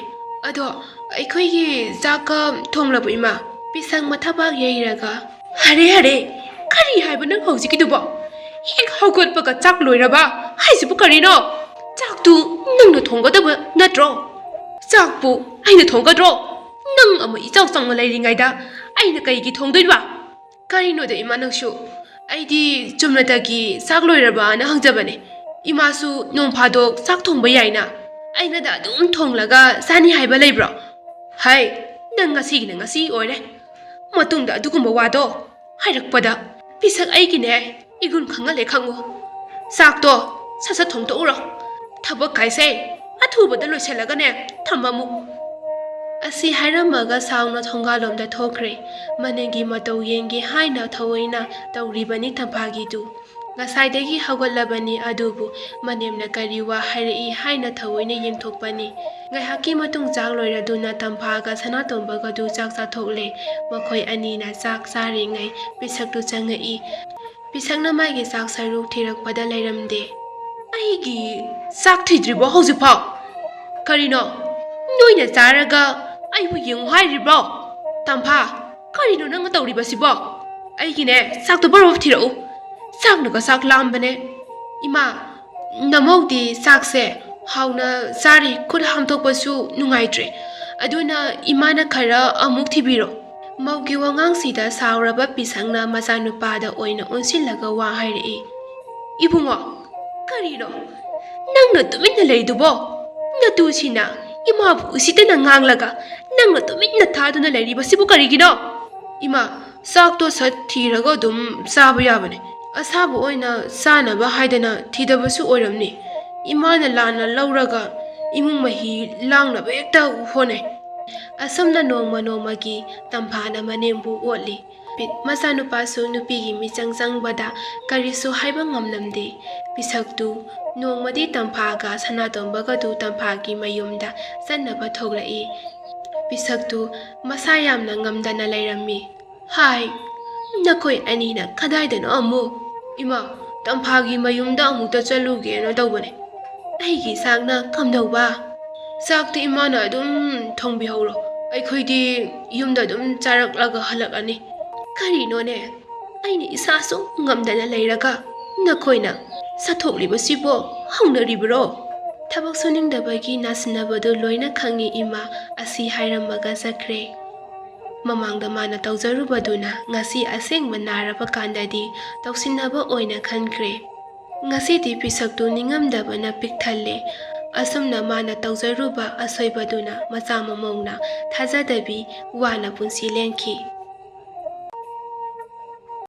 ꯑꯗꯣ ꯑꯩꯈꯣꯏꯒꯤ ꯆꯥꯛꯀ ꯊꯣꯡꯂꯕꯣ ꯏꯃꯥ?" ꯄꯤꯁꯛ ꯃꯊꯕꯥꯛ ꯌꯩꯔꯒ, "ꯍꯔꯦ, ꯍꯔꯦ, ꯀꯔꯤ ꯍꯥꯏꯕ ꯅꯪ ꯍꯧꯖꯤꯛꯀꯤꯗꯨꯕꯣ? ꯍꯦꯛ ꯍꯧꯒꯠꯄꯒ ꯆꯥꯛ ꯂꯣꯏꯔꯕ ꯍꯥꯏꯁꯤꯕꯨ ꯀꯔꯤꯅꯣ? ꯆꯥꯛꯇꯨ ꯅꯪꯅ ꯊꯣꯡꯒꯗꯕ ꯅꯠꯇ꯭ꯔꯣ? ꯆꯥꯛꯄꯨ ꯑꯩꯅ ꯊꯣꯡꯒꯗ꯭ꯔꯣ? ꯅꯪ ꯑꯃ ꯏꯆꯥꯎ ꯆꯥꯎꯅ ꯂꯩꯔꯤꯉꯩꯗ ꯑꯩꯅ ꯀꯩꯒꯤ ꯊꯣꯡꯗꯣꯏꯕ?" "ꯀꯔꯤꯅꯣꯗ ꯏꯃꯥ ꯅꯪꯁꯨ? ꯑꯩꯗꯤ ꯆꯨꯝꯅꯇꯒꯤ ꯆꯥꯛ ꯂꯣꯏꯔꯕꯅ ꯍꯪꯖꯕꯅꯦ꯫ ꯏꯃꯥꯁꯨ ꯅꯣꯡ ꯐꯥꯗꯣꯛ ꯆꯥꯛ ꯊꯣꯡꯕ ꯌꯥꯏꯅ꯫ ꯑꯩꯅꯗ ꯑꯗꯨꯝ ꯊꯣꯡꯂꯒ ꯆꯥꯅꯤ ꯍꯥꯏꯕ ꯂꯩꯕ꯭ꯔꯣ? ꯍꯥꯏ, ꯅꯪ ꯉꯁꯤꯒꯤꯅ ꯉꯁꯤ ꯑꯣꯏꯔꯦ꯫ ꯃꯇꯨꯡꯗ ꯑꯗꯨꯒꯨꯝꯕ ꯋꯥꯗꯣ ꯍꯥꯏꯔꯛꯄꯗ ꯄꯤꯁꯛ ꯑꯩꯒꯤꯅꯦ ꯏꯒꯨꯟ ꯈꯪꯍꯜꯂꯦ ꯈꯪꯉꯨ꯫ ꯆꯥꯛꯇꯣ ꯁꯠ ꯁꯠ ꯊꯣꯡꯗꯣꯛꯎꯔꯣ꯫ ꯊꯕꯛ ꯀꯥꯏꯁꯦ ꯑꯊꯨꯕꯗ ꯂꯣꯏꯁꯤꯜꯂꯒꯅꯦ ꯊꯝꯃꯝꯃꯨ꯫" ꯑꯁꯤ ꯍꯥꯏꯔꯝꯃꯒ ꯁꯥꯎꯅ ꯊꯣꯡꯒꯥꯜꯂꯣꯝꯗ ꯊꯣꯛꯈ꯭ꯔꯦ꯫ ꯃꯅꯦꯝꯒꯤ ꯃꯇꯧ ꯌꯦꯡꯒꯦ ꯍꯥꯏꯅ ꯊꯑꯣꯏꯅ ꯇꯧꯔꯤꯕꯅꯤ ꯇꯝꯐꯥꯒꯤꯗꯨ꯫ ꯉꯁꯥꯏꯗꯒꯤ ꯍꯧꯒꯠꯂꯕꯅꯤ, ꯑꯗꯨꯕꯨ ꯃꯅꯦꯝꯅ ꯀꯔꯤ ꯋꯥ ꯍꯥꯏꯔꯛꯏ ꯍꯥꯏꯅ ꯊꯑꯣꯏꯅ ꯌꯦꯡꯊꯣꯛꯄꯅꯤ꯫ ꯉꯥꯏꯍꯥꯛꯀꯤ ꯃꯇꯨꯡ ꯆꯥꯛ ꯂꯣꯏꯔꯗꯨꯅ ꯇꯝꯐꯥꯒ ꯁꯅꯥꯇꯣꯝꯕꯒꯗꯨ ꯆꯥꯛ ꯆꯥꯊꯣꯛꯂꯦ꯫ ꯃꯈꯣꯏ ꯑꯅꯤꯅ ꯆꯥꯛ ꯆꯥꯔꯤꯉꯩ ꯄꯤꯁꯛꯇꯨ ꯆꯪꯉꯛꯏ꯫ ꯄꯤꯁꯛꯅ ꯃꯥꯒꯤ ꯆꯥꯛ ꯁꯔꯨꯛ ꯊꯤꯔꯛꯄꯗ ꯂꯩꯔꯝꯗꯦ꯫ "ꯑꯩꯒꯤ ꯆꯥꯛ ꯊꯤꯗ꯭ꯔꯤꯕꯣ ꯍꯧꯖꯤꯛꯐꯥꯎ? ꯀꯔꯤꯅꯣ? ꯅꯣꯏꯅ ꯆꯥꯔꯒ ꯑꯩꯕꯨ ꯌꯦꯡꯉꯨ ꯍꯥꯏꯔꯤꯕ꯭ꯔꯣ? ꯇꯝꯐꯥ, ꯀꯔꯤꯅꯣ ꯅꯪꯅ ꯇꯧꯔꯤꯕꯁꯤꯕꯣ? ꯑꯩꯒꯤꯅꯦ, ꯆꯥꯛꯇꯣ ꯕꯔꯣ ꯊꯤꯔꯛꯎ꯫ ꯆꯥꯛꯅꯒ ꯆꯥꯛ ꯂꯥꯝꯕꯅꯦ꯫" "ꯏꯃꯥ, ꯅꯃꯧꯗꯤ ꯆꯥꯛꯁꯦ ꯍꯥꯎꯅ ꯆꯥꯔꯤ, ꯈꯨꯠ ꯍꯥꯝꯗꯣꯛꯄꯁꯨ ꯅꯨꯡꯉꯥꯏꯇ꯭ꯔꯦ꯫ ꯑꯗꯨꯅ ꯏꯃꯥꯅ ꯈꯔ ꯑꯃꯨꯛ ꯊꯤꯕꯤꯔꯣ꯫" ꯃꯧꯒꯤ ꯋꯥꯉꯥꯡꯁꯤꯗ ꯁꯥꯎꯔꯕ ꯄꯤꯁꯛꯅ ꯃꯆꯥꯅꯨꯄꯥꯗ ꯑꯣꯏꯅ ꯑꯣꯟꯁꯤꯜꯂꯒ ꯋꯥ ꯍꯥꯏꯔꯛꯏ꯫ "ꯏꯕꯨꯡꯉꯣ, ꯀꯔꯤꯅꯣ ꯅꯪꯅ ꯇꯨꯃꯤꯟꯅ ꯂꯩꯗꯨꯕꯣ? ꯅꯇꯨꯁꯤꯅ ꯏꯃꯥꯕꯨ ꯎꯁꯤꯠꯇꯅ ꯉꯥꯡꯂꯒ ꯅꯪꯅ ꯇꯨꯃꯤꯟꯅ ꯊꯥꯗꯨꯅ ꯂꯩꯔꯤꯕꯁꯤꯕꯨ ꯀꯔꯤꯒꯤꯅꯣ? ꯏꯃꯥ, ꯆꯥꯛꯇꯣ ꯁꯠ ꯊꯤꯔꯒ ꯑꯗꯨꯝ ꯆꯥꯕ ꯌꯥꯕꯅꯦ꯫ ꯑꯁꯥꯕ ꯑꯣꯏꯅ ꯆꯥꯅꯕ ꯍꯥꯏꯗꯅ ꯊꯤꯗꯕꯁꯨ ꯑꯣꯏꯔꯝꯅꯤ꯫ ꯏꯃꯥꯅ ꯂꯥꯟꯅ ꯂꯧꯔꯒ ꯏꯃꯨꯡ ꯃꯍꯤ ꯂꯥꯡꯅꯕ ꯍꯦꯛꯇ ꯍꯣꯠꯅꯩ꯫ ꯑꯁꯨꯝꯅ ꯅꯣꯡꯃ ꯅꯣꯡꯃꯒꯤ ꯇꯝꯐꯥꯅ ꯃꯅꯦꯝꯕꯨ ꯑꯣꯠꯂꯤ꯫ ꯄꯤ-, ꯃꯆꯥꯅꯨꯄꯥꯁꯨ ꯅꯨꯄꯤꯒꯤ ꯃꯤꯆꯪ ꯆꯪꯕꯗ ꯀꯔꯤꯁꯨ ꯍꯥꯏꯕ ꯉꯝꯂꯝꯗꯦ꯫ ꯄꯤꯁꯛꯇꯨ ꯅꯣꯡꯃꯗꯤ ꯇꯝꯐꯥꯒ ꯁꯅꯥꯇꯣꯝꯕꯒꯗꯨ ꯇꯝꯐꯥꯒꯤ ꯃꯌꯨꯝꯗ ꯆꯠꯅꯕ ꯊꯣꯛꯂꯛꯏ꯫ ꯄꯤꯁꯛꯇꯨ ꯃꯁꯥ ꯌꯥꯝꯅ ꯉꯝꯗꯅ ꯂꯩꯔꯝꯃꯤ꯫ "ꯍꯥꯏ, ꯅꯈꯣꯏ ꯑꯅꯤꯅ ꯀꯗꯥꯏꯗꯅꯣ ꯑꯃꯨꯛ?" "ꯏꯃꯥ, ꯇꯝꯐꯥꯒꯤ ꯃꯌꯨꯝꯗ ꯑꯃꯨꯛꯇ ꯆꯠꯂꯨꯒꯦꯅ ꯇꯧꯕꯅꯦ꯫ ꯑꯩꯒꯤ ꯆꯥꯛꯅ ꯀꯝꯗꯧꯕ?" "ꯆꯥꯛꯇꯤ ꯏꯃꯥꯅ ꯑꯗꯨꯝ ꯊꯣꯡꯕꯤꯍꯧꯔꯣ, ꯑꯩꯈꯣꯏꯗꯤ ꯌꯨꯝꯗ ꯑꯗꯨꯝ ꯆꯥꯔꯛꯂꯒ ꯍꯜꯂꯛꯑꯅꯤ꯫ ꯀꯔꯤꯅꯣꯅꯦ, ꯑꯩꯅ ꯏꯁꯥꯁꯨ ꯉꯝꯗꯅ ꯂꯩꯔꯒ ꯅꯈꯣꯏꯅ ꯆꯠꯊꯣꯛꯂꯤꯕꯁꯤꯕꯣ ꯍꯧꯅꯔꯤꯕꯔꯣ?" "ꯊꯕꯛ ꯁꯨꯅꯤꯡꯗꯕꯒꯤ ꯅꯥꯁꯤꯟꯅꯕꯗꯨ ꯂꯣꯏꯅ ꯈꯪꯉꯤ ꯏꯃꯥ" ꯑꯁꯤ ꯍꯥꯏꯔꯝꯃꯒ ꯆꯠꯈ꯭ꯔꯦ꯫ ꯃꯃꯥꯡꯗ ꯃꯥꯅ ꯇꯧꯖꯔꯨꯕꯗꯨꯅ ꯉꯁꯤ ꯑꯁꯦꯡꯕ ꯅꯥꯔꯕ ꯀꯥꯟꯗꯗꯤ ꯇꯧꯁꯤꯟꯅꯕ ꯑꯣꯏꯅ ꯈꯟꯈ꯭ꯔꯦ꯫ ꯉꯁꯤꯗꯤ ꯄꯤꯁꯛꯇꯨ ꯅꯤꯡꯉꯝꯗꯕꯅ ꯄꯤꯛ ꯊꯜꯂꯦ꯫ ꯑꯁꯨꯝꯅ ꯃꯥꯅ ꯇꯧꯖꯔꯨꯕ ꯑꯁꯣꯏꯕꯗꯨꯅ ꯃꯆꯥ ꯃꯃꯧꯅ ꯊꯥꯖꯗꯕꯤ ꯋꯥꯅ ꯄꯨꯟꯁꯤ ꯂꯦꯟꯈꯤ꯫